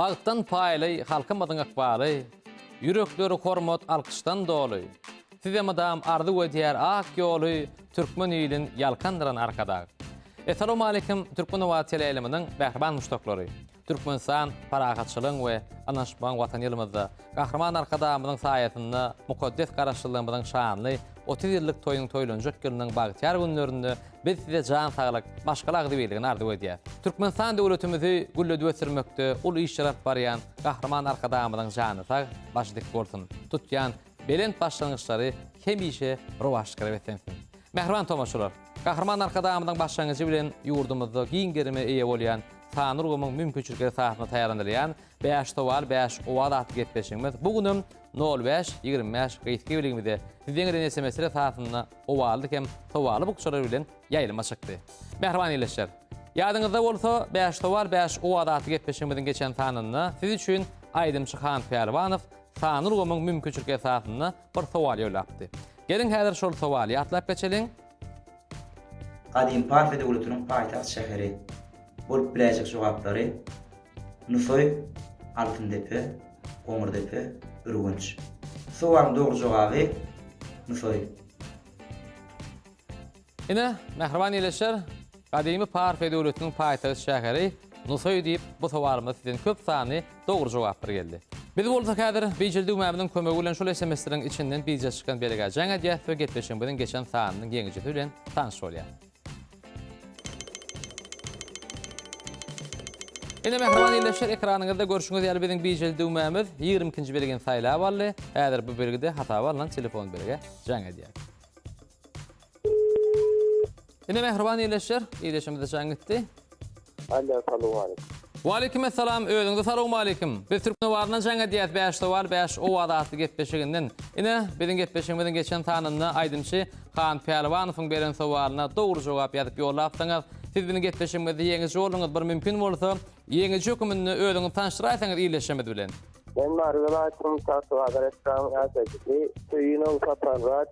Bagtdan paýly halkymyzyň ykbaly, Ýürekleri hormat alkyşdan doly. Size mydam arzuw edýär ak ýoly, Türkmen ilin ýalkandyran Arkadag. Essalawmaleýkim Türkmen owazy teleýaýlymynyň mähriban muşdaklary! Türkmenistan parahatçylygyň we ynanyşmagyň Watany ýylymyzda Gahryman Arkadagymyzyň saýasynda mukaddes Garaşsyzlygymyzyň şanly 30 ýyllyk toýunyň toýlanjak ýylynyň bagtyýar günlerinde biz size jan saglyk, maşgala agzybirligini arzuw edýäris. Türkmenistan döwletimizi gülledip ösdürmekde uly işler alyp barýan Gahryman Arkadagymyzyň jany sag, başy dik bolsun! Tutýan belent başlangyçlary hemişe rowaçlyklara beslensin! Mähriban tomaşalar! Gahryman Arkadagymyzyň başlangyjy bilen ýurdumyzda giň gerime eýe bolýan sanly ulgamyň mümkinçilikleri esasynda taýýarlanylýan Bäş sowal, bäş owaz atly gepleşigimiz bu günem nol bäş, 25 gysga birligimize sizden gelen SMS-ler esasynda owazly hem sowally bukjalar bilen ýaýlyma çykdy. Mähriban ildeşler! Ýadyňyzda bolsa, Bäş sowal, bäş owaz atly gepleşigimiziň geçen sanynda siz üçin aýdymçy Han Pälwanow sanly ulgamyň mümkinçilikleri esasynda bir sowal ýollapdy. Geliň häzir şol sowaly ýatlap geçeliň. Gadymy Parfiýa döwletiniň paýtagt şäheri bolup biläýjek jogaplary, Nusaý, Altyndepe, Goňurdepe, Ürgenç. Sowalyň dogry jogaby, Nusaý. Ine, mähriban ildeşler, gadymy Parfiýa döwletiniň paýtagt şäheri Nusaý diýip, bu sowalymyza sizden köp sanly dogry jogaplar geldi. Biz bolsa häzir bijel düwmämiziň kömegi bilen şol SMS-leriň içinden bije çykan belgä jaň edýäs we gepleşigimiziň geçen sanynyň ýeňijisi bilen tanyş bolýas. Ine mähriban ildeşler ekranyňyzda görşüňiz ýaly biziň bijel düwmämiz 22-nji belgini saýlap aldy. Häzir bu belgide hasaba alnan telefon belgä jaň edýär. Ine mähriban ildeşler, ildeşimize jaň gitdi. Alo, salowmaleýkim. Waleýkim essalam, özüňize salowmaleýkim. Biz Türkmenowazyndan jaň edýäs, Bäş sowal, bäş owaz atly gepleşiginden. Ine, biziň gepleşigimiziň geçen sanynda aýdymçy Han Pälwanowyň beren sowalyna dogry jogap ýazyp ýollapsyňyz. Siz biziň gepleşigimizde ýeňiji bolduňyz. Bir mümkin bolsa, ýeňiji höküminde özüňizi tanyşdyraýsaňyz ildeşimiz bilen. Men Mary welaýatynyň Tagtabazar etrabynyň ýaşaýjysy Söýünow Saparmyrat.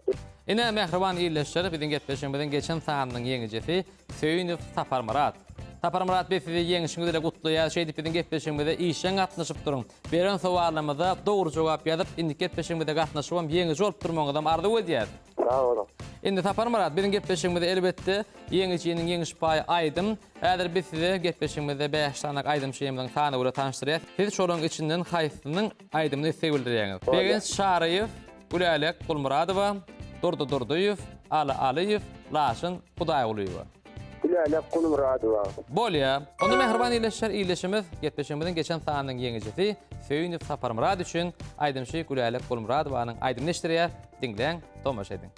Ine, mähriban ildeşler, biziň gepleşigimiziň geçen sanynyň ýeňijisi Söýünow Saparmyrat. Saparmyrat biz sizi ýeňşiňiz ile gutlaýarys, şeýdip biziň gepleşigimize işjeň gatnaşyp duruň. Beren sowallarymyza dogry jogap ýazyp, indiki gepleşigimize gatnaşybam ýeňiji bolup durmagyňyzam arzuw edýäris. Sag boluň. Indi Saparmyrat, biziň gepleşigimize elbetde ýeňijiniň ýeňiş paýy aýdym. Häzir biz size gepleşigimizde bäş sany aýdymçymyzyň sanawy bilen tanyşdyrýas. Siz şolaryň içinden haýsysynyň aýdymyny isleg bildirýäňiz? Begenç Çaryýew, Gülälek Gulmyradowa, Durdy Durdyýew, Aly Alyýew, Laşyn Hudaýgulyýewa. Gülälek Gulmyradowa. Bolýa. Onda mähriban ildeşler, ildeşimiz, gepleşigimiziň geçen sanynyň ýeňijisi Söýünow Saparmyrat üçin aýdymçy Gülälek Gulmyradowanyň aýdymyny eşitdirýäs. Diňläň, tomaşa ediň.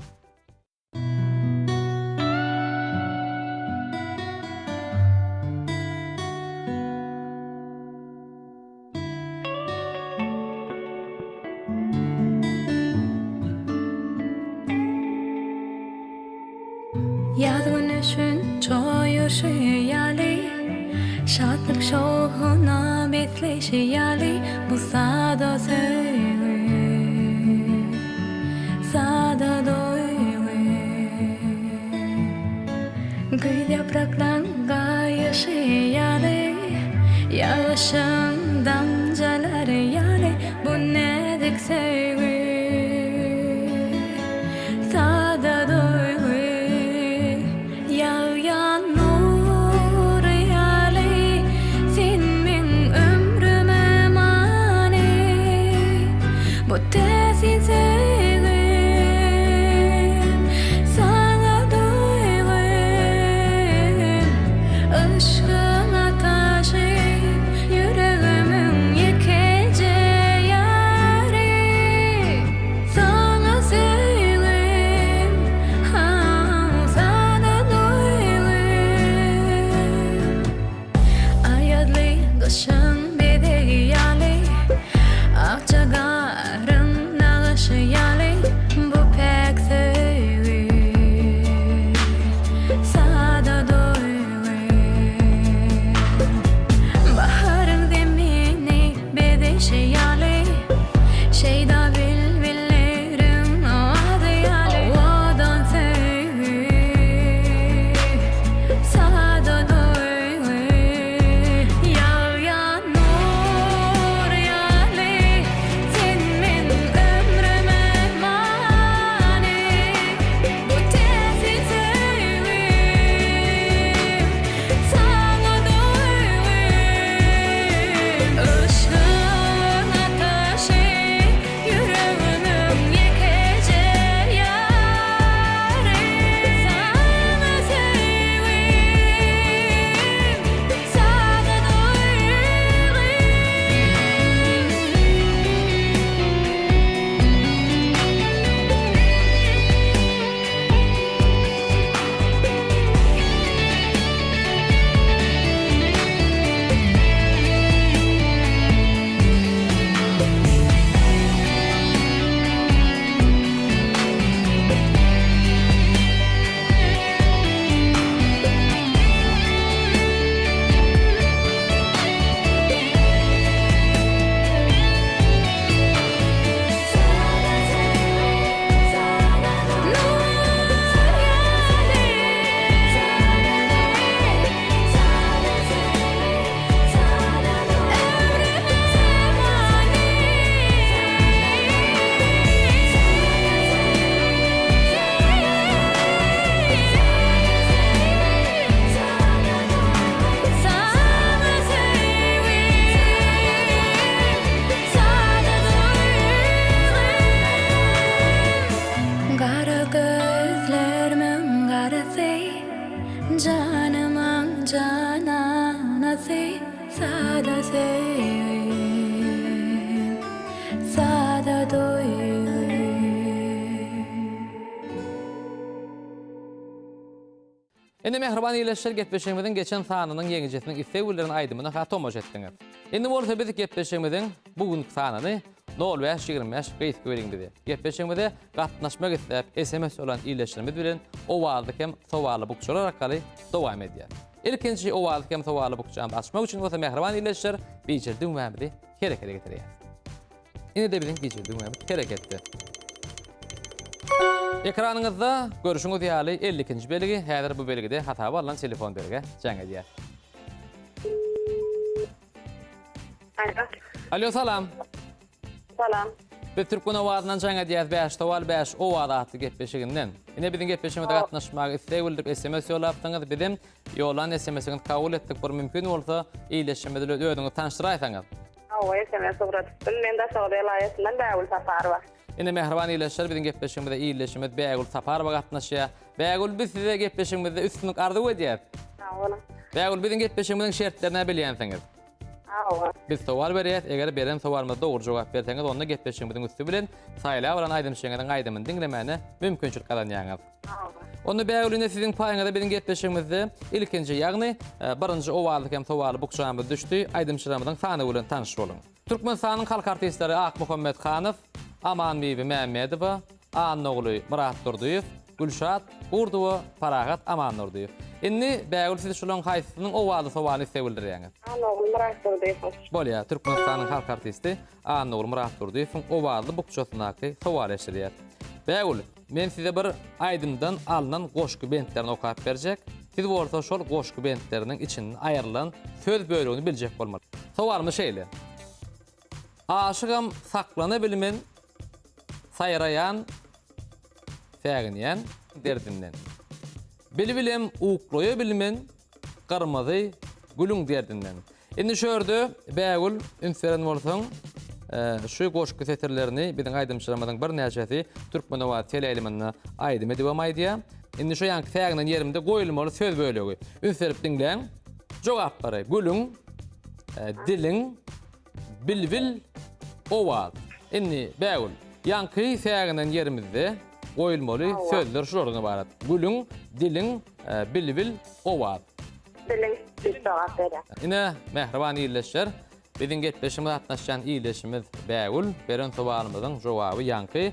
Ýaz güneşiň çoýuşy ýaly, Şatlyk şowhuna besleýşi ýaly Bu sada söýgi, sada duýgy. Güýz ýapraklaň gaýyşy ýaly, Ýagyşyň damjalary ýaly Bu näzik söýgi, sada duýgy. Ýagýan nur ýaly sen meň ömrüme many. Bu täsin söýgim, saňa duýgym. Yşgyň ataşy ýüregimiň ýekeje ýary. Saňa söýgim, sada duýgym. Aýazly gyşyň bezegi ýaly, Akja garyň nagyşy ýaly. duýgy. Indi mähriban ildeşler gepleşigimiziň geçen sanynyň ýeňijisiniň isleg bildiren aýdymyna ha tomaşa etdiňiz. Indi bolsa biz gepleşigimiziň bu günki sanyny nol bäş 25 gysga beriň bize. Gepleşigimize gatnaşmak isläp sms ýollan ildeşlerimiz bilen owazly hem sowally bukjalar arkaly dowam edýär. Ilkinji owazly hem sowally bukjamyzy açmak üçin bolsa mähriban ildeşler bijir düwmämizi herekete getirýäris. Ine-de biziň gije düwmämiz hereketde. Ekranyňyzda görüşiňiz ýaly 52-nji belgi, häzir bu belgide hasaba alnan telefon belgä jaň edýär. Alo. Alo, salam. Salam. Biz Türkmen owazyndan jaň edýäs 5 sowal 5 owaz atly gepleşiginden. Ine biziň gepleşigimize gatnaşmaga isleg bildirip SMS ýollapsyňyz. Bizem ýollan SMS-iňizi kabul etdik. Bir mümkin bolsa ildeşimiz bilen özüňizi tanyşdyraýsaňyz. Hawa, SMS ugradypdym. Men Daşoguz welaýatyndan Bägül Saparowa. Ine mähriban ildeşler biziň gepleşigimize ildeşimiz Bägül Saparowa gatnaşýar. Bägül biz size gepleşigimizde üstünlik arzuw edýäs. Sag boluň. Bägül biziň gepleşigimiziň şertlerini bilýänsiňiz. Hawa. Biz sowal berýäs, eger beren sowalymyza dogry jogap berseňiz onda gepleşigimiziň üsti bilen saýlap alan aýdymçyňyzyň aýdymyny diňlemäne mümkinçilik gazanýaňyz. Onda Bägül ine siziň paýyňyza biziň gepleşigimizde ilkinji ýagny birinji owazly hem sowally bukjamyz düşdi. Aýdymçylarymyzyň sanawy bilen tanyş boluň. Türkmenistanyň halk artistleri Akmuhammet Hanow, Amanbibi Mämmedowa, Annaguly Myratdurdyýew, Gülşat Gurdowa, Parahat Amandurdyýew. Indi Bägül siz şularyň haýsysynyň owazly sowalyny isleg bildirýäňiz? Annaguly Myratdurdyýewiň. Bolýar, Türkmenistanyň halk artisti Annaguly Myratdurdyýewiň owazly bukjasyndaky sowaly eşidilýär. Bägül, Men size bir aýdymdan alnan goşgy bentlerini okap berjek. Siz bolsa şol goşgy bentleriniň içinden aýrylan söz bölegini biljek bolmaly. Sowalymyz şeýle. Aşygam saklana bilmen saýraýan säginýän derdinden. Bilbilem uklaýa bilmen Gyrmyzy gülüň derdinden. Indi şu ýerde Bägül üns beren bolsaň, şu goşgy setirlerini biziň aýdymçylarymyzyň birnäçesi Türkmenobat teleýaýlymynda aýdym edibem aýdýar. Indi şu ýanky säginen ýerimde goýulmaly söz bölegi. Üns berip diňläň. Jogaplary gülüň, diliň, bilbil, owaz. Indi Bägül, ýaňky säginen ýerimizde goýulmaly sözler şulardan ybarat. Gülüň, diliň, bilbil, owaz. Diliň diýip jogap berýär. Ine, mähriban ildeşler, biziň gepleşigimize gatnaşýan ildeşimiz Bägül beren sowalymyzyň jogaby ýaňky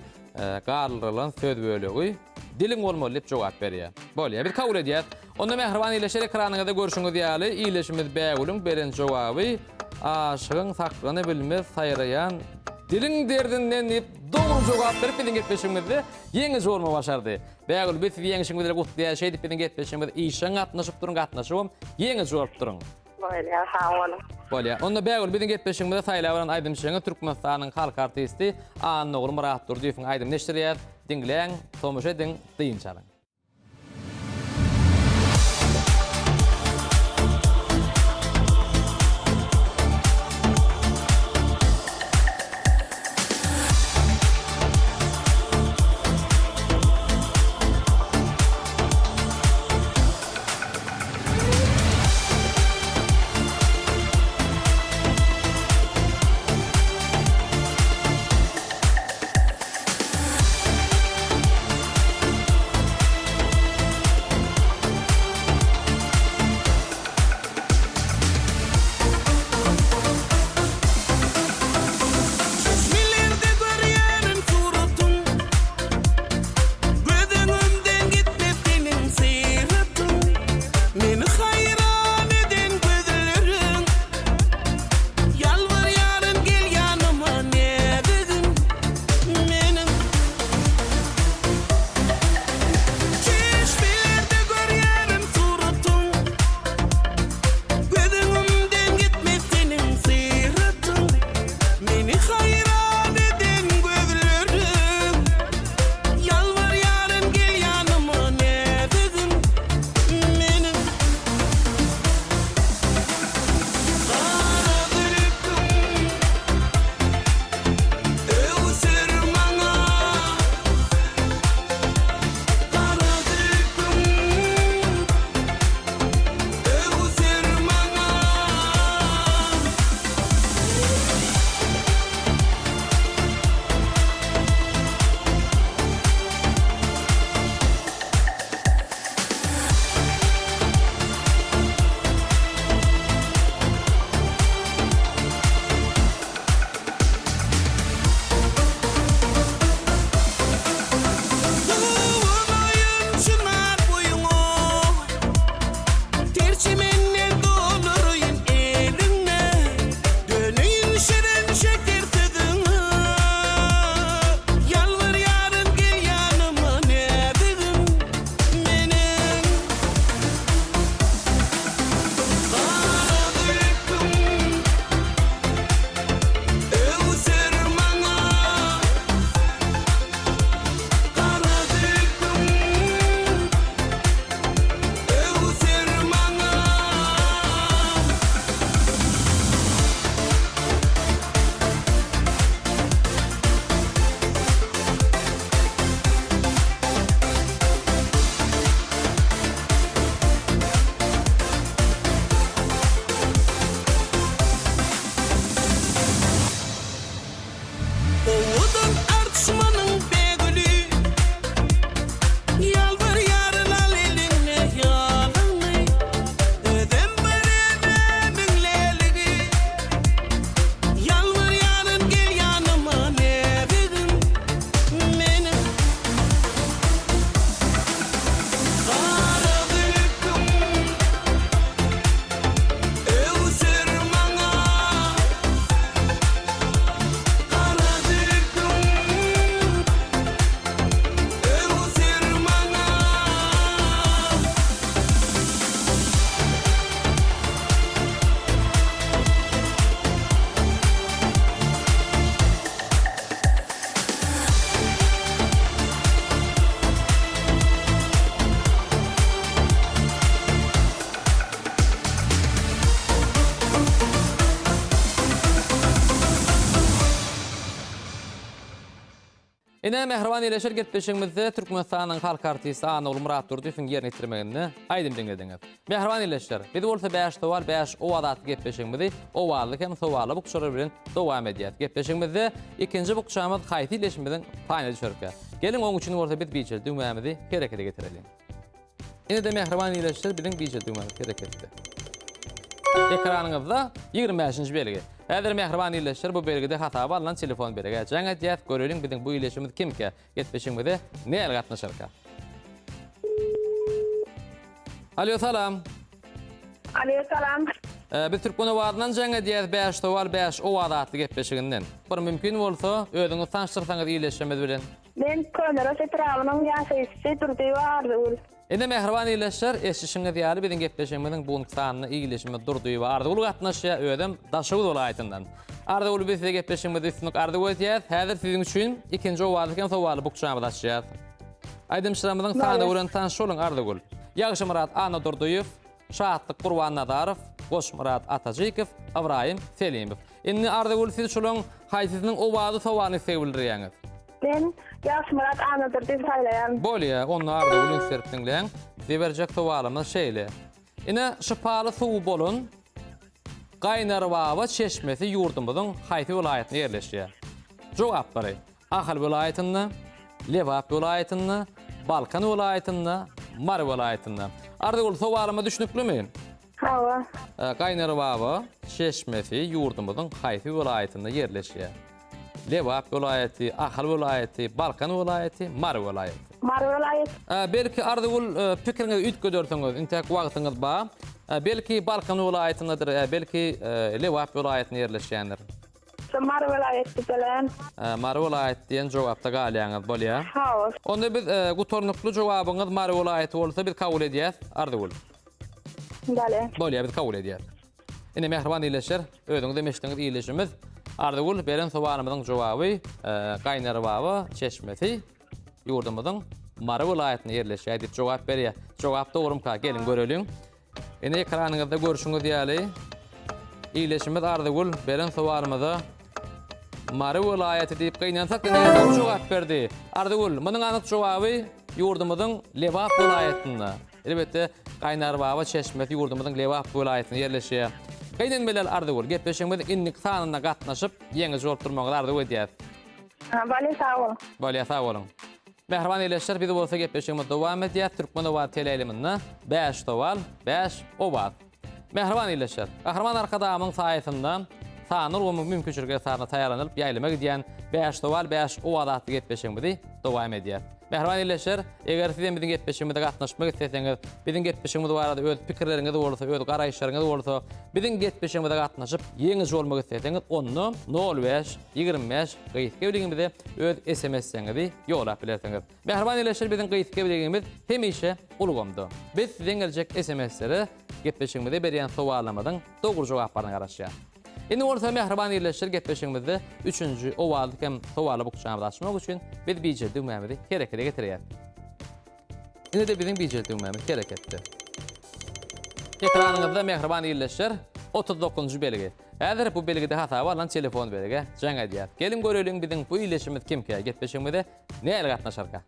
galdyrylan söz bölegi diliň bolmaly diýip jogap berýär. Bolýar, biz kabul edýäs. Onda mähriban ildeşler ekranyňyzda görşüňiz ýaly ildeşimiz Bägülüň beren jogaby aşygyň saklanabilmez saýraýan diliň derdinden diýip dogry jogap berip biziň gepleşigimizde ýeňiji bolmagy başardy. Bägül biz sizi ýeňşiňiz bilen gutlaýas şeýdip biziň gepleşigimize işjeň gatnaşyp duruň gatnaşybam ýeňiji bolup duruň. Bolýar sag boluň. Bolýar. Onda Bägül biziň gepleşigimize saýlap alan aýdymçyňyz Türkmenistanyň halk artisti Annagul Myratdurdyýewiň aýdymyny eşdirýäs. Diňläň, tomaşa ediň, dynç alyň. Ine, mähriban ildeşler gepleşigimizde Türkmenistanyň halk artisti Annagul Myratdurdyýewiň ýerine ýetirmeginde aýdym diňlediňiz. Mähriban ildeşler, biz bolsa Bäş sowal, bäş owaz atly gepleşigimizi owazly hem sowally bukjalar bilen dowam edýäris. Gepleşigimizde ikinji bukjamyz haýsy ildeşimiziň paýyna düşerkä? Geliň, oň üçin bolsa biz bijeli düwmämizi herekete getireliň. Ine-de mähriban ildeşler biziň bije düwmämiz hereketde. Ekranyňyzda 25-nji belgi. Häzir mähriban ildeşler bu belgide hasaba alnan telefon belgä jaň edýäs, göreliň biziň bu ildeşimiz kimkä? Gepleşigimize nähili gatnaşarka? Alo salam. Alo salam. Ee, biz Türkmen owazyndan jaň edýäs 5 sowal 5 owaz atly gepleşiginden. Bir mümkin bolsa özüňizi tanyşdyrsaňyz ildeşimiz bilen. Men Köneürgenç etrabynyň ýaşaýjysy Durdyýewa Arzygül. Ine mähriban ildeşler, eşidişiňiz ýaly biziň gepleşigimiziň bu günki sanyna ildeşimiz Durdyýewa Arzygül gatnaşýar, özem Daşoguz welaýatyndan. Arzygül biz size gepleşigimizde üstünlik arzuw edýäs. Häzir siziň üçin ikinji owazly hem sowally bukjamyzy açýas. Aýdymçylarymyzyň sany bilen tanyş boluň Arzygül. Ýagşymyrat Annadurdyýew, Şatlyk Gurbannazarow, Goçmyrat Atajykow, Ybraýym Selimow. Indi Arzygül siz şulaň haýsysynyň owazy sowalyny isleg bildirýäňiz? Men Ýagşymyrat Annadurdyýewi saýlaýan. Bolýa, onda Arzygül üns berip diňläň. Size berjek sowalymyz şeýle. Ine, şypaly suwy bolan Gaýnarbaba çeşmesi ýurdumyzyň haýsy welaýatynda ýerleşýär? Jogaplary, Ahal welaýatynda, Lebap welaýatynda, Balkan welaýatynda, Mary welaýatynda. Arzygül, sowalymyz düşnüklimi? Hawa. Gaýnarbaba çeşmesi ýurdumyzyň haýsy welaýatynda ýerleşýär? Lebap welaýaty, Ahal welaýaty, Balkan welaýaty, Mary welaýaty. Mary welaýaty. Belki Arzygül pikiriňizi üýtgedersiňiz, intäk wagtyňyz bar. Belki Balkan welaýatyndadyr, belki Lebap welaýatynda ýerleşýändir. Şu Mary welaýaty diýlen. Mary welaýaty diýen jogapda galýaňyz, bolýa. Hawa. Onda biz gutarnykly jogabyňyz Mary welaýaty bolsa biz kabul edýäs, Arzygül. Bolýa. Bolýa, biz kabul edýäs. Ine mähriban ildeşler, özüňizem eşitdiňiz ildeşimiz Arzygül beren sowalymyzyň jogaby Gaýnar baba çeşmesi ýurdumyzyň Mary welaýatynda ýerleşýär diýip jogap berýär. Jogap dogrumyka? Geliň göreliň. Ine ekranyňyzda görşüňiz ýaly ildeşimiz Arzygül beren sowalymyza Mary welaýaty diýip gynansak-da nädogry jogap berdi. Arzygül, munuň anyk jogaby ýurdumyzyň Lebap welaýatynda. Elbetde, Gaýnarbaba çeşmesi ýurdumyzyň Lebap welaýatynda ýerleşýär. Gynanmalar Arzygül, gepleşigimiziň indiki sanynda gatnaşyp, ýeňiji bolup durmagyňyzy arzuw edýäris. Bolýa sag boluň. Bolýa sag boluň. Mähriban ildeşler, biz bolsa gepleşigimizi dowam edýäs. Türkmen owazy teleýaýlymynda Bäş sowal, bäş owaz. Mähriban ildeşler, Gahryman Arkadagymyň saýasynda sanly ulgamyň mümkinçilikleri esasynda taýýarlanylyp ýaýlyma gidýän Bäş sowal, bäş owaz atly gepleşigimizi dowam edýäs. Mähriban ildeşler, eger siz hem biziň gepleşigimize gatnaşmak isleseňiz, biziň gepleşigimiz barada öz pikirleriňiz bolsa, öz garaýyşlaryňyz bolsa, biziň gepleşigimize gatnaşyp, ýeňiji bolmak isleseňiz, onda nol bäş, 25 gysga belgimize öz SMS-iňizi ýollap bilersiňiz. Mähriban ildeşler, biziň gysga belgimiz hemişe ulgamda. Biz sizden geljek SMS-lere gepleşigimize berýän sowallarymyzyň dogry jogaplaryna garaşýarys. Indi bolsa mähriban ildeşler gepleşigimizde üçünji owazlyk hem sowally bukjamyzy açmak üçin biz bije düwmämizi herekete getirýäris. Ine-de biziň bije düwmämiz hereketde. Ekranyňyzda mähriban ildeşler 39-njy belgi. Häzir bu belgide hasaba alnan telefon belgä jaň edýäris. Geliň göreliň biziň bu ildeşimiz kimkä? Gepleşigimize nähili gatnaşarka?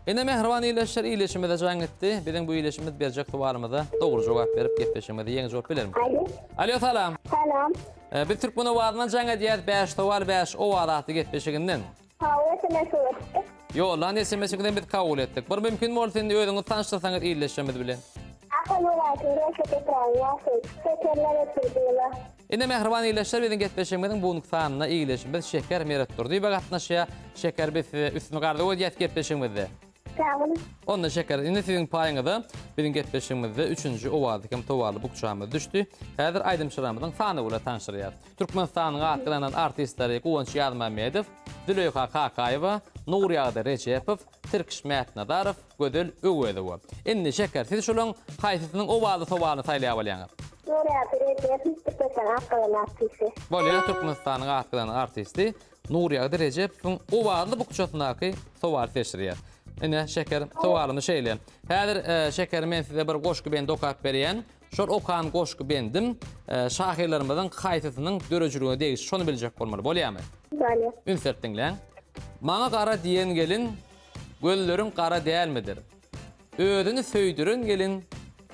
Ine mähriban ildeşler ildeşimize jaň etdi. Biziň bu ildeşimiz berjek sowalymyza dogry jogap berip gepleşigimizi ýeňiji bolup bilermi? Alo. Alo salam. Salam. Ee, biz Türkmen owazyndan jaň edýäris. 5 sowal 5 owaz atly gepleşiginden. Hawa SMS ugradyk. Ýollan SMS-iňizi biz kabul etdik. Bir mümkin bolsa indi özüňizi tanyşdyrsaňyz ildeşlerimiz bilen. Ahal welaýatynyň Gökdepe etrabynyň ýaşaýjysy Şeker Meretdurdyýewa. Ine mähriban ildeşler biziň gepleşigimiziň bu günki sanynda ildeşimiz Şeker Meretdurdyýewa gatnaşýar. Şeker biz size üstünlik arzuw edýäs gepleşigimizde. Sag boluň. Onda Şeker indi siziň paýyňyza biziň gepleşigimizde üçünji owazly hem sowally bukjamyz düşdi. Häzir aýdymçylarymyzyň sanawy bilen tanyşdyrýas. Türkmenistanyň at gazanan artistleri Guwanç Ýazmämmedow, Züleýha Kakaýewa, Nurýagdy Rejepow, Tirkiş Mätnazarow, Gözel Öwezowa. Indi Şeker, siz şolaň haýsysynyň owazly sowalyny saýlap alýaňyz? Nurýagdy Rejepow, Türkmenistanyň at gazanan artisti. Bolýar, Türkmenistanyň at gazanan artisti Nurýagdy Rejepowyň owazly bukjasyndaky sowaly seçdirýär. Ine, Şeker, sowalymyz şeýle. Häzir, Şeker, men size bir goşgy bendi okap berýän. Şol okan goşgy bendim şahyrlarymyzyň haýsysynyň döredijiligine degişli şony biljek bolmaly. Bolýamy? Bolýar. Üns berip diňläň. Maňa gara diýen gelin, gözleriň gara dälmidir? Özüni söýdüren gelin,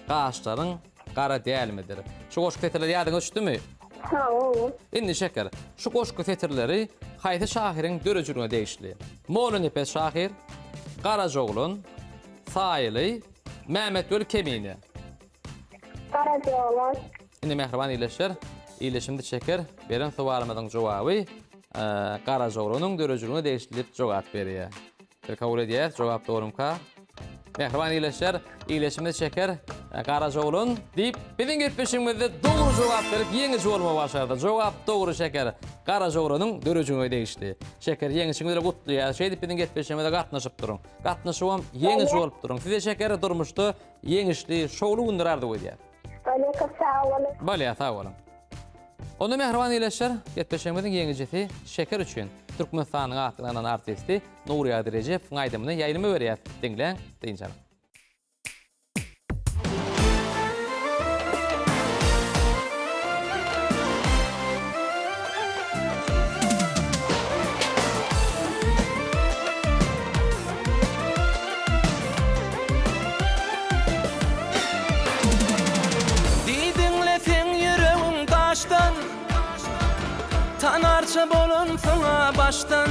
gaşlaryň gara dälmidir? Şu goşgy setirleri ýadyňa düşdümi? Hawa. Indi Şeker, şu goşgy setirleri haýsy şahyryň döredijiligine degişli? Mollanepes şahyr, Garajaoglan, Saýyly, Mämmetweli Kemine. Garajaoglan. Indi mähriban ildeşler, ildeşimiz Şeker beren sowalymyzyň jogaby Garajaoglanyň döredijiligine degişli diýip jogap berýär. Biz kabul edýäris, jogap dogrumyka? Mähriban ildeşler, ildeşimiz Şeker Garajaoglan diýip, biziň gepleşigimizde dogry jogap berip ýeňiji bolmagy başardy. Jogap dogry Şeker Garajaoglanyň döredijiligine degişli. Şeker ýeňişiňiz bilen gutlaýarys. Şeýdip biziň gepleşigimize gatnaşyp duruň. Gatnaşybam ýeňiji bolup duruň. Size Şeker durmuşda ýeňişli, şowly günler arzuw edýäris. Bolýa köp sag boluň. Bolýa sag boluň. Onda mähriban ildeşler, gepleşigimiziň ýeňijisi Şeker üçin Türkmenistanyň at gazanan artisti Nurýagdy Rejepowyň aýdymyny ýaýlyma berýäs. Diňläň, dynç alyň. Diýdiňle seň ýüregiň daşdan Tanarça bolansyň-a başdan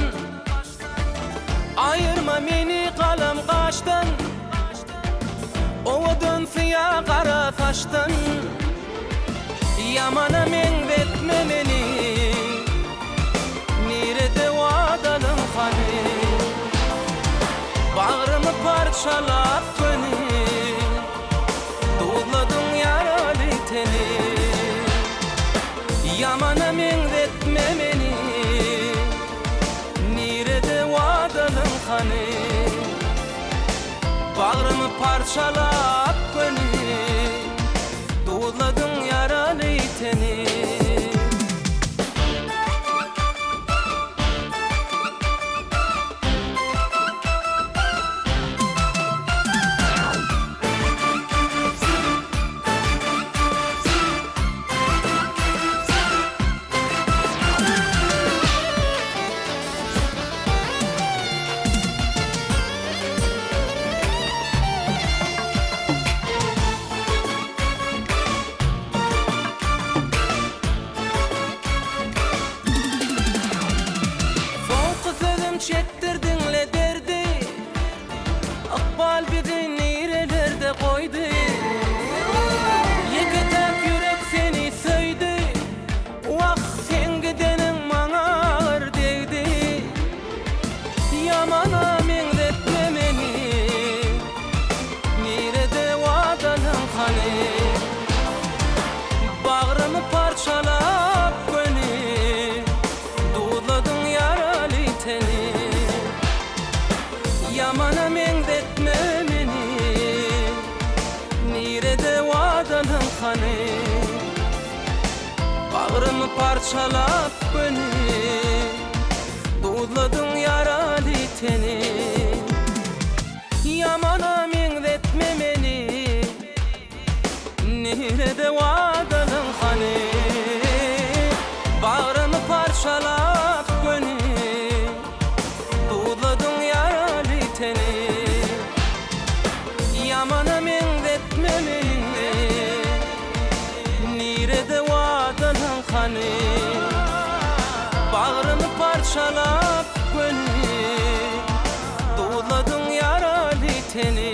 Aýyrma meni galam gaşdan Owadan syýa gara saçdan Ýamana meňzetme meni Nirede wadalyň hany Bagrymy parçalap göni Duzladyň ýaraly teni Ýamana meňzetme meni Nirede wadalyň hany Bagrymy parçalap göni Duzladyň ýaraly teni. Soňky sözüm çekdirdiňle derdi Ykbal bizi nirelerde goýdy Ýeke-täk ýürek seni söýdi Wah, seň gideniň maňa agyr degdi Ýamana meňzetme meni Nirede wadalaň hany Bagrymy parçalap göni Duzladyň ýaraly teni Ýamana meňzetme meni Nirede wadalaň hany Bagrymy parçalap göni Duzladyň ýaraly teni Ýamana meňzetme meni Nirede wadalyň hany Bagrymy parçalap göni Duzladyň ýaraly teni Ýamana meňzetme meni Nirede wadalaň hany Bagrymy parçalap göni Duzladyň ýaraly teni.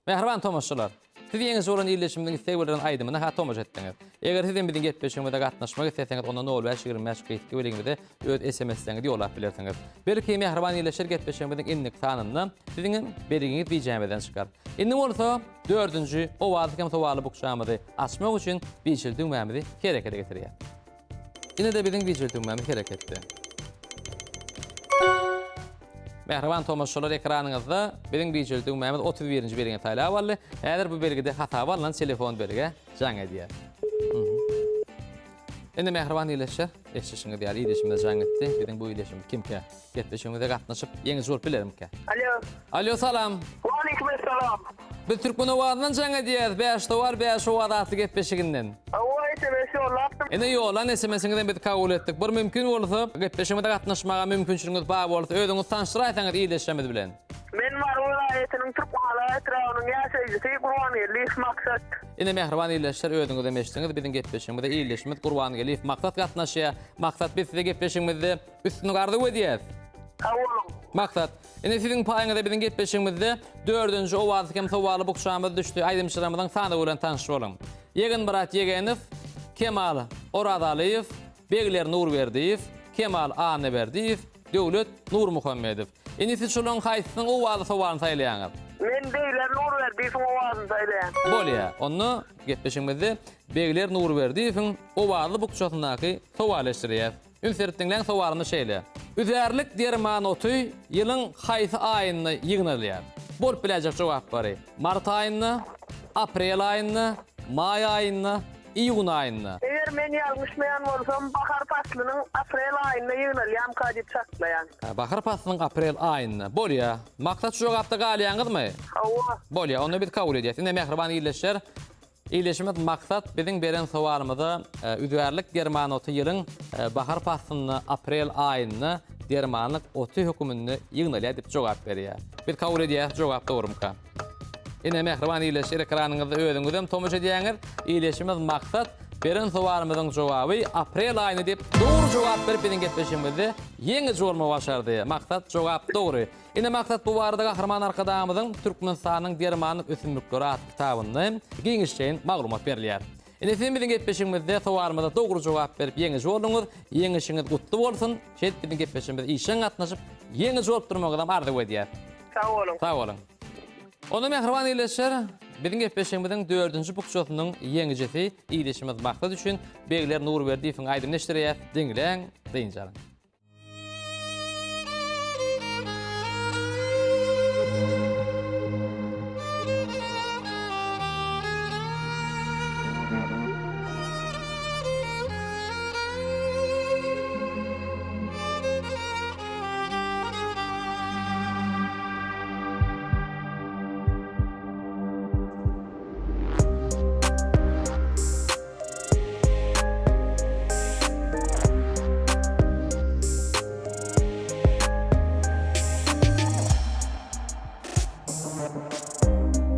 Mähriban tomaşaçylar! Siz ýeňiji bolan ildeşimiziň isleg bildiren aýdymyna ha tomaşa etdiňiz. Eger siz hem biziň gepleşigimize gatnaşmak isleseňiz onda nol bäş 25 gysga belgimize öz SMS-leriňizi ýollap bilersiňiz. Belki mähriban ildeşler gepleşigimiziň indiki sanynda siziň hem belgiňiz bijämizden çykar. Indi bolsa dördünji owazly hem sowally bukjamyzy açmak üçin bijil düwmämizi herekete getirýäs. Ine-de biziň bijil düwmämiz hereketde. Mähriban tomaşaçylar ekranyňyzda biziň bijil düwmämiz 31-nji belgini saýlap aldy. Häzir bu belgide hasaba alnan telefon belgä jaň edýär. Indi mähriban ildeşler, eşidişiňiz ýaly ildeşimize jaň etdi. Biziň bu ildeşimiz kimkä? Gepleşigimize gatnaşyp ýeňiji bolup bilermikä? Alo. Alo salam. Waleýkim essalam. Biz Türkmen owazyndan jaň edýäris. Bäş sowal, bäş owaz atly gepleşiginden. Hawa. SMS ýollapdym. Ine ýollan SMS-iňizem biz kabul etdik. Bir mümkin bolsa, gepleşigimize gatnaşmaga mümkinçiligiňiz bar bolsa, özüňizi tanyşdyraýsaňyz ildeşlerimiz bilen. Men Mary welaýatynyň Türkmengala etrabynyň ýaşaýjysy Gurbangeldiýew Maksat. Ine mähriban ildeşler özüňizem eşitdiňiz biziň gepleşigimize ildeşimiz Gurbangeldiýew Maksat gatnaşýar. Maksat biz size gepleşigimizde üstünlik arzuw edýäs. Sag boluň. Maksat, ine siziň paýyňyza biziň gepleşigimizde dördünji owazly hem sowally bukjamyz düşdi. Aýdymçylarymyzyň sanawy bilen tanyş boluň. Ýegenmyrat Ýegenow, Kemal Orazalyýew, Begler Nurberdiýew, Kemal Annaberdiýew, Döwlet Nurmuhammedow. Indi siz şolaryň haýsysynyň owazly sowalyny saýlaýaňyz? Men Begler Nurberdiýewiň owazyny saýlaýan. Bolýa. Onda gepleşigimizde Begler Nurberdiýewiň owazly bukjasyndaky sowaly eşdirýäs. Üns berip diňläň, sowalymyz şeýle. Üzärlik derman oty ýylyň haýsy aýynda ýygnalýar? Bolup biläýjek jogaplary, mart aýynda, aprel aýynda, maý aýynda, iýun aýynda. Eger men ýalňyşmaýan bolsam, bahar paslynyň aprel aýynda ýygnalýamyka diýip çaklaýan. Bahar paslynyň aprel aýynda. Bolýa. Maksat şu jogapda galýaňyzmy? Hawa. Bolýa, onda biz kabul edýäs. Ine mähriban ildeşler, ildeşimiz Maksat biziň beren sowalymyza üzärlik derman oty ýylyň bahar paslynda aprel aýynda dermanlyk oty höküminde ýygnalýar diýip jogap berýär. Biz kabul edýäs, jogap dogrumyka? Ine mähriban ildeşler ekranyňyzda özüňizem tomaşa edýäňiz. Ildeşimiz Maksat beren sowalymyzyň jogaby aprel aýyny diýip dogry jogap berip biziň gepleşigimizde ýeňiji bolmagy başardy. Maksat jogap dogry. Ine Maksat bu barada Gahryman Arkadagymyzyň Türkmenistanyň dermanlyk ösümlikleri atly kitabynda hem giňişleýin maglumat berilýär. Ine siz biziň gepleşigimizde sowalymyza dogry jogap berip ýeňiji bolduňyz. Ýeňişiňiz gutly bolsun. Şeýdip biziň gepleşigimize işjeň gatnaşyp ýeňiji bolup durmagyňyzam arzuw edýäs. Sag boluň. Sag boluň. Onda mähriban ildeşler, biziň gepleşigimiziň dördünji bukjasynyň ýeňijisi ildeşimiz Maksat üçin Begler Nurberdiýewiň aýdymyny eşitdirýäs. Diňläň, dynç alyň.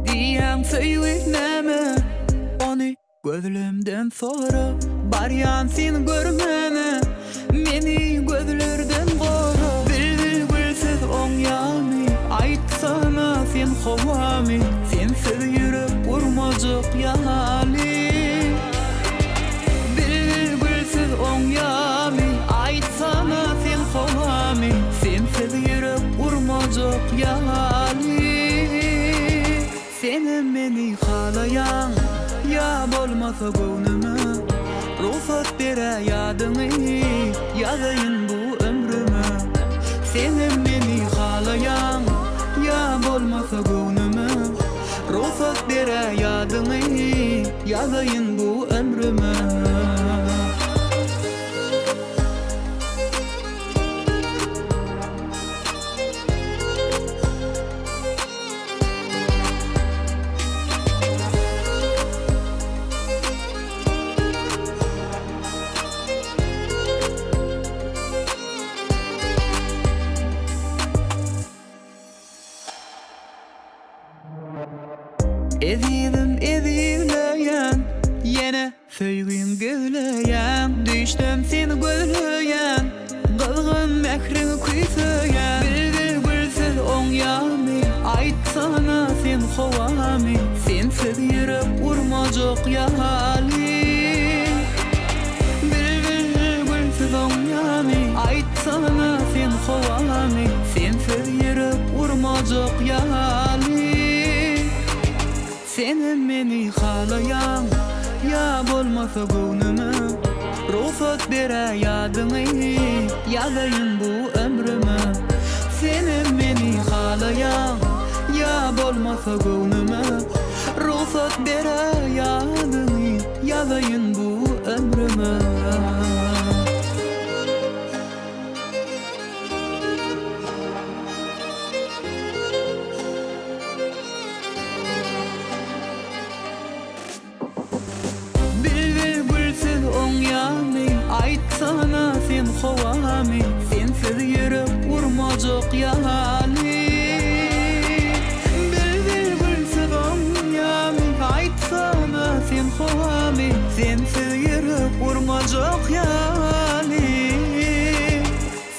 Diýýäň söýgi näme ony Gözlemden sora, barýan seni görmäne, Meni gözlerden gora. Bilbil gülsüz oňýamy, Aýtsana sen howamy, Sensiz ýürek urmajak ýaly. Bilbil gülsüz oňýamy, Aýtsana sen howamy, Sensiz ýürek urmajak ýaly. Senem meni halaýaň ýa bolmasa göwnüme Rugsat beräý adyňy ýazaýyn bu ömrüme Senem meni halaýaň ýa bolmasa göwnüme Rugsat beräý adyňy ýazaýyn bu ömrüme. Ezizim ezizleýän ýene Söýgiň gizleýän Düýşdem seni gözleýän Gyzgyn mähriňi küýseýän Bilbil gülsüz oňýamy Aýtsana sen howamy Sensiz ýürek urmajak ýaly Bilbil gülsüz oňýamy Aýtsana sen howamy Sensiz ýürek urmajak ýaly Senem meni halaýaň ýa bolmasa göwnüme Rugsat beräý adyňy ýazaýyn bu ömrüme Senem meni halaýaň ýa bolmasa göwnüme Rugsat beräý adyňy ýazaýyn bu ömrüme. Bilbil gülsüz. Aýtsana sen howamy, sensiz ýürek urmajak ýaly. Bilbil gülsüz oňýamy, aýtsana sen howamy, sensiz ýürek urmajak ýaly.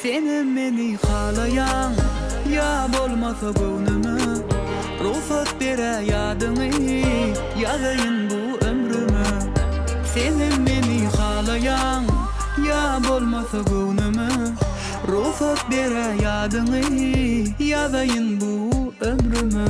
Senem meni halaýaň, ýa bolmasa göwnüme, Rugsat ber-ä ýadyňy, ýazaýyn bu ömrüme. Senem meni halaýaň, ýa bolmasa göwnüme, Rugsat ber-ä ýadyňy, ýazaýyn bu ömrüme.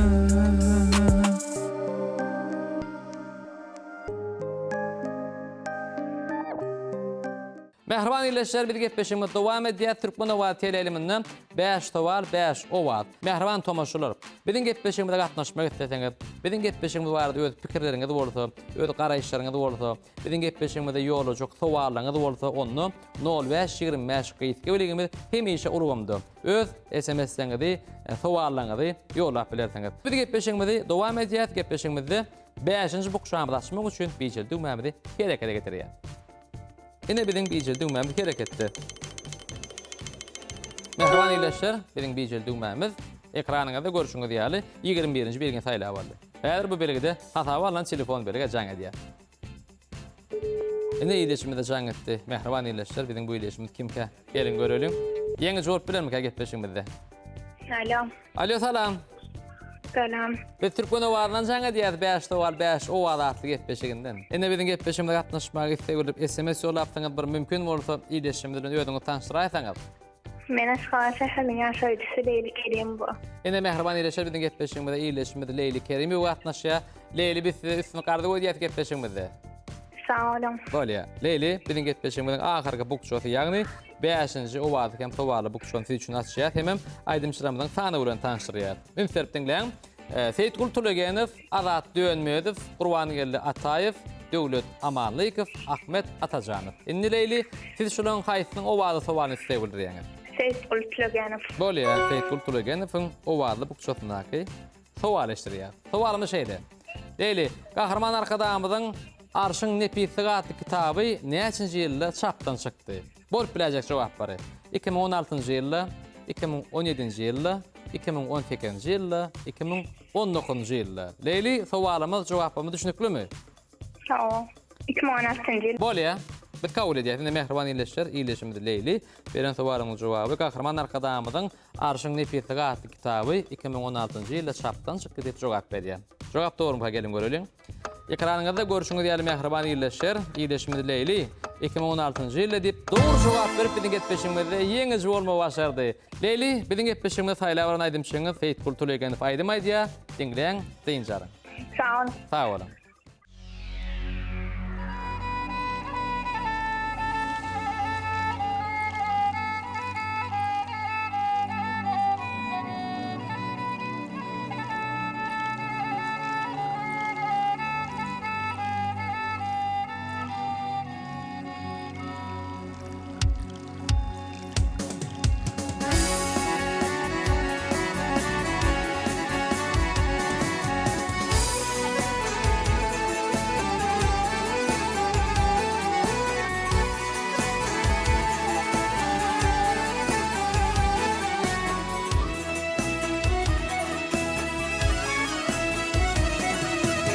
Mähriban ildeşler biz gepleşigimizi dowam edýäs Türkmen owazy teleýaýlymynda Bäş sowal bäş owaz. Mähriban tomaşalar biziň gepleşigimize gatnaşmak isleseňiz biziň gepleşigimiz barada öz pikirleriňiz bolsa öz garaýyşlaryňyz bolsa biziň gepleşigimize ýollajak sowallaryňyz bolsa onda nol bäş 25 gysga belgimiz hemişe ulgamda öz sms-leriňizi sowallaryňyzy ýollap bilersiňiz. Biz gepleşigimizi dowam edýäs gepleşigimizde bäşinji bukjamyzy açmak üçin bijeli düwmämizi herekete getirýäs. Ine biziň bijeli düwmämiz hereketde. Mähriban ildeşler, biziň bijeli düwmämiz ekranyňyzda görşüňiz ýaly 21-nji belgini saýlap aldy. Häzir bu belgide hasaba alnan telefon belgä jaň edýär. Ine ildeşimize jaň etdi. Mähriban ildeşler, biziň bu ildeşimiz kimkä? Geliň göreliň. Ýeňiji bolup bilermikä gepleşigimizde? Alo. Alo salam. Salam. Biz Türkmen owazyndan jaň edýäris 5 sowal 5 owaz atly gepleşiginden. Ine biziň gepleşigimize gatnaşmaga isleg bildirip SMS ýollapsyňyz bir mümkin bolsa ildeşimiz bilen özüňizi tanyşdyraýsaňyz. Men Aşgabat şäheriniň ýaşaýjysy Leýli Kerimowa. Ine mähriban ildeşler biziň gepleşigimize ildeşimiz Leýli Kerimowa gatnaşýar. Leýli biz size üstünlik arzuw edýäris gepleşigimizde. Sag boluň. Bolýar. Leýli biziň gepleşigimiziň ahyrky bukjasy ýagny Bäşinji owazy hem sowally bukjany siz üçin açýas hemem aýdymçylarymyzyň sanawy bilen tanyşdyrýas. Üns berip diňläň. Seýitgul Tulegenow, Azat Dönmezow, Gurbangeldi Ataýew, Döwlet Amanlykow, Ahmet Atajanow. Indi Leýli, siz şularyň haýsysynyň owazy sowalyny isleg bildirýäňiz? Seýitgul Tulegenow. Bolýar, Seýitgul Tulegenowyň owazly bukjasyndaky sowaly eşdirýäs. Sowalymyz şeýle. Leýli, Gahryman Arkadagymyzyň Arşyň nepisligi atly kitaby näçinji ýylda çapdan çykdy? Bolup biläýjek jogaplary, 2016-njy ýylda, 2017-nji ýylda, 2018-nji ýylda, 2019-njy ýylda. Leýli, sowalymyz, jogaplarymyz düşnüklimi? Hawa. 2016-njy ýyl. Bolýa. Biz kabul edýäs. Indi mähriban ildeşler, ildeşimiz Leýli beren sowalyňyň jogaby Gahryman Arkadagymyzyň Arşyň nepisligi atly kitaby 2016-njy ýylda çapdan çykdy diýip jogap berýär. Jogap dogrumyka geliň göreliň. Ekranyňyzda görşüňiz ýaly mähriban ildeşler, ildeşimiz Leýli 2016-njy ýylda diýip dogry jogap berip biziň gepleşigimizde ýeňiji bolmagy başardy. Leýli, biziň gepleşigimize saýlap alan aýdymçyňyz Seýitgul Tulegenow aýdym aýdýar, diňläň, dynç alyň. Sag boluň. Sag boluň.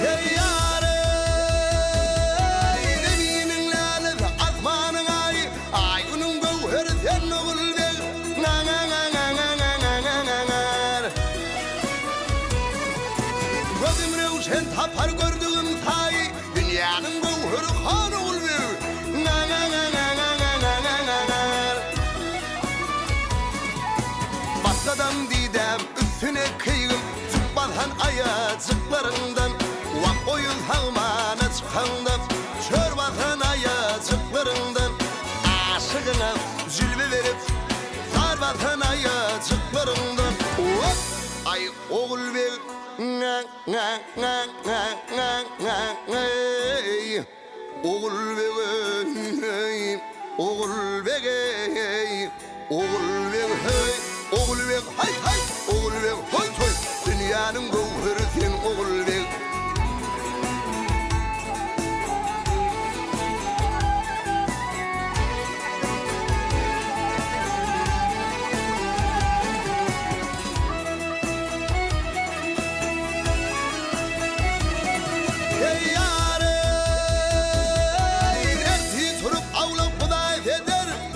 Eý ýar-eý, Zeminiň lälesi, asmanyň aýy, Aý-Günüň göwheri sen Ogulbeg, Nga-nga-nga-nga-nga-nga-nga-nga-nga-ngar. Gözüm röwşen tapar gördügim saýy, Dünýäniň göwheri han Ogulbeg, Nga-nga-nga-nga-nga-nga-nga-nga-ngar. Bassadam didäm üstüne keýgim Jyk basan aýajyklaryňdan Wah goýun sagmana çykaňda Çör basan aýajyklaryňdan Aşygyňa jülbe berip Zar basan aýajyklaryňdan Wah aý Ogulbeg Nga-nga-nga-nga-nga-nga-nga-eý. Ogulbeg-eý, Ogulbeg-eý, Ogulbeg heý, Ogulbeg haý haý, Ogulbeg hoý hoý, Dünýäniň göwheri sen Ogulbeg.